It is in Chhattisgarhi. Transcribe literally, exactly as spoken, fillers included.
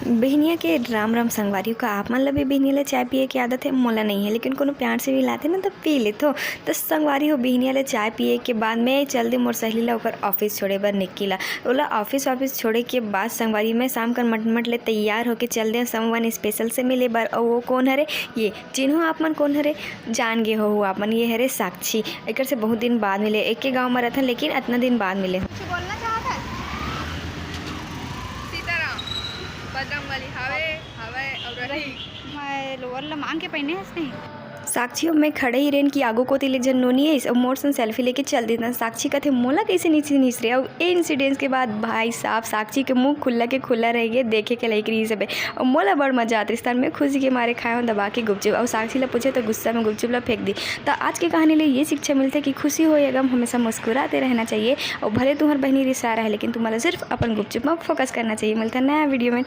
बिहनिया के राम राम संगवारी हो। का आप मन ल भी बिहनिया ले चाय पिए के आदत है? मोला नहीं है, लेकिन कोनो प्यार से भी लाथे ना, त पी लेथो। त संगवारी हो, बिहनिया ले चाय पिए के बाद मैं चल दे मोर सहेली ला ओकर ऑफिस छोड़े बर निक्की ला। ओला ऑफिस वाफिस छोड़े के बाद संगवारी, मैं शाम कर मटमट ले तैयार होके चल दे समवन स्पेशल से मिले बर। अउ वो कौन हरे? ये चिन्हो आप मन कौन हरे? जान गे हो आप मन, ये हरे साक्षी। एकर से बहुत दिन बाद मिले, एक के गांव में रहथन, लेकिन इतना दिन बाद मिले। कुछ बोलना चाहत है? सीताराम, बजरंग बली हवे, हवे और रही। मैं लोअर ला मांग के पहने हस नहीं। साक्षी अउ मैं खड़े ही रेन कि आगू कोती ले एक झन नोनी आइस अउ मोर संग सेल्फी लेके चल देतन। साक्षी कथे, "मोला कैसे नहीं चिन्हिस रे?" अउ ए इंसिडेंट्स के बाद भाई साहब, साक्षी के मुंह खुल्ला के खुल्ला रह गए, देखे के लायक रहिस हबे। अउ मोला बड़ मजा आत रिहिस, त मैं खुशी के मारे खाए हूँ दबा के गुपचुप। अउ साक्षी ला पूछे तो गुस्सा में गुपचुप ला फेंक दी। त आज के कहानी ले ये शिक्षा मिलथे कि खुशी हो या गम, हमेशा मुस्कुराते रहना चाहिए। अउ भले तुम्हार बहनी रिसा रहे, लेकिन तुम्हारा सिर्फ अपन गुपचुप में फोकस करना चाहिए। मिलता है नया वीडियो में।